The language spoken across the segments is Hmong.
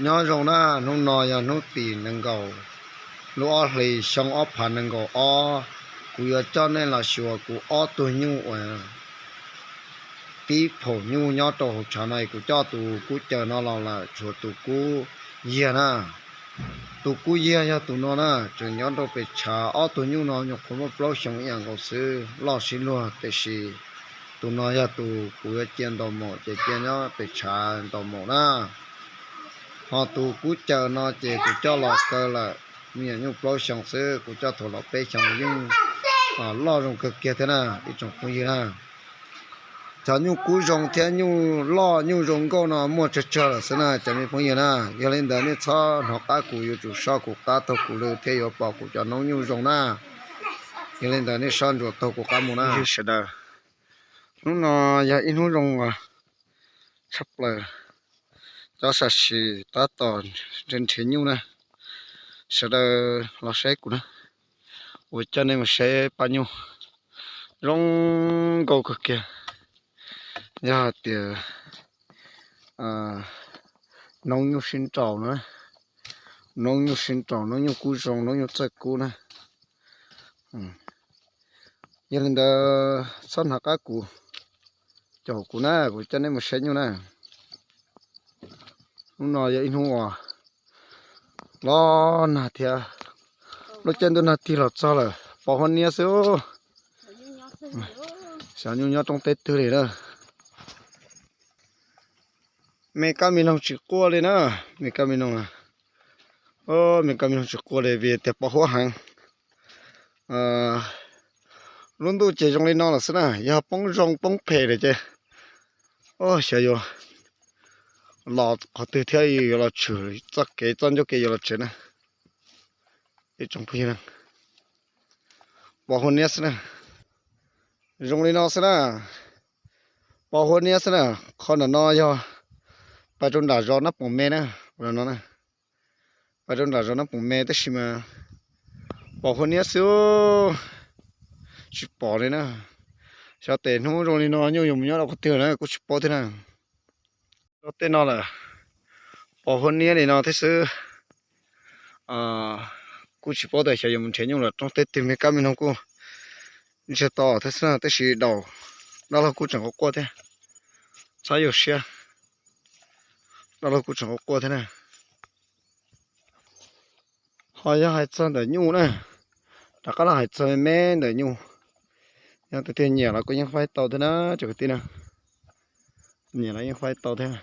Nyob zoo na, hnub no yog hnub tim nees nkaum lub ob hlis xyoo ob phav nees nkaum ob. Kuv yuav coj nej los xyuas kuv ob tug nyuj uas tib phaum nyuj nyob rau hauv tshav no. Kuv coj tus kub caws no los lawm, tshuav tus kub yiag na. Tus kub yiag yog tus no na, tseem nyob rau pem tshav. Ob tug nyuj no nyuam qhuav muaj plaub xyoos ib yam nkaus xwb, loj sib luag, tiam sis tus no yog tus kuv yuav cia ntaus maum ces cia nyob pem tshav ntaus maum na. Ho tus kub caws no ces kuv coj los kaw lawm, me nyuam nyuj plaub xyoos xwb, kuv coj thaum los peb xyoos yeej loj zoo kawg kiag thiab na, ib tsoom phooj ywg na. Cov nyuj kub zoo thiab nyuj loj nyuj zoo nkauj no muaj tsawg tsawg lawm xwb na cov me phooj ywg na. Yog li ntawd nej txhob hnov qab kuv, yuav tsum soj kuv qab taug kuv lw thiaj yuav pom kuv cov noob nyuj zoo na. Yog li ntawd nej soj ntsuam taug kuv qab mus na sawv daws. Hnub no yog ib hnub zoo tshaj plaws, cov sam sim tab tom nrhiav nyuj na. Sawv daws los saib kuv na, kuv coj nej mus saib pab nyuj zoo nkauj kawg kiag. Yog hais tias noob nyuj sib nraus na, noob nyuj sib nraus, noob nyuj kub zoo, noob nyuj txawj kub na. Yog li ntawd txhob hnov qab kuv, caum kuv na, kuv coj nej mus saib nyuj na. Hnub no yog ib hnub uas los nag thiab, lub caij ntuj nag tig los txog lawm, pos huab niab xwb. Xyov nyuj nyob roob teb twg li na. Me kab me noog tsis quaj li na, me kab me noog, me kab me noog tsis quaj li vim tias pos huab heev. Lub ntuj ces zoo li no lawm xwb na, yog poob zoo poob phem lawm ces xyov yuav los qhov twg thiab yuav los tshwm txoj kev txoj ncauj kev yuav los tsev na. Ib tsoom phooj ywg, pos huab niab xwb na, zoo li no xwb na, pos huab niab xwb na. Qhov ntawm no yog pais rau nram zos Nab Poom me na, no, pais rau nram zos Nab Poom me tab sis mas pos huab niab xwb, tsis pom li na. Xyov tes hnub zoo li no nyuj yuav mus nyob rau qhov twg na kuj tsis paub thiab na. Rau tej no lawm, pos huab niab li no thiab xwb. Kuj tsis paub tias xyov yuav mus nrhiav nyuj los roob teb twg, me kab me noog kuj ntsiag to thiab xwb na, tab sis daus dab laug kuj tseem quaj quaj thiab. Txhob yuav siab, dab laug kuj tseem quaj quaj thiab na. Ho yog hais txog ntawm nyuj na, rov qab los hais txog me me ntawm nyuj. Yog tus twg nyiam los kuj yeej faib tau thiab na cov kwv tij na. Nyiam los yeej faib tau thiab.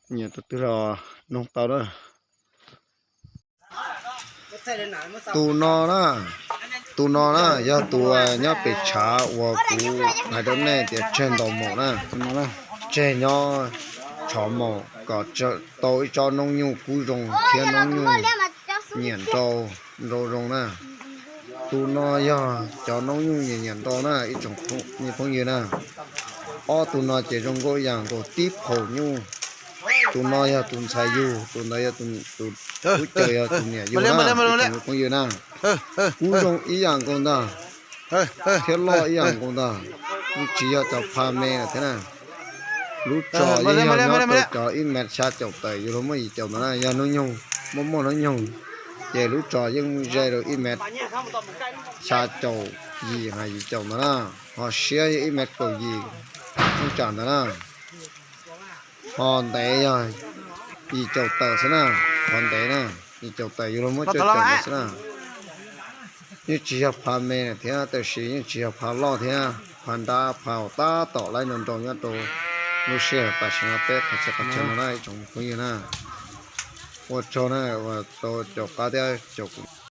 Nyiam tus twg los noog tau na. Tus no na, tus no na yog tus nyob pem tshav uas kuv hais rau nej tias tseg ntaus maum na. Tseg nyob tshov maum kom tau ib tsob noob nyuj kub zoo thiab noob nyuj nyiam nrau, nrau zoo na. Tus no yog cov noob nyuj nyiam nyiam nrau na ib tsoom phooj ywg na. Ob tug no ces zoo nkauj ib yam nkaus tib phaum nyuj. Tus no yog tus ntxhais yug, tus ntawd yog tus, tus kub caws yog tus niam yug na ib tsoom phooj ywg na. Kub zoo ib yam nkaus ntag, thiab loj ib yam nkaus ntag. Yeej tsis yog cov pha me lawm thiab na. Lub tso yeej yog nyob rau cov ib mev xya caum tawm yuav luag muaj yim caum ntawd na. Yog noob nyoog, muaj muaj noob nyoog ces lub tso yeej ze rau ib mev xya caum yim hais yim caum ntawd na. Ho siab yog ib mev kaum yim, yeej tsam ntawd na. Ho ntev yog yim caum tawm xwb na. Ho ntev na, yim caum tawm yuav luag muab cuaj caum ntawd xwb na. Yeej tsis yog pha me thiab, tab sis yeej tsis yog pha loj thiab, pha nrab pha tab tom laib nroo nroo nyob rau lub sij hawm tam sim no peb qhov txhia qhov chaw no na ib tsoom phooj ywg na. Ua tsaug na uas tau caum qab thiab caum kuv.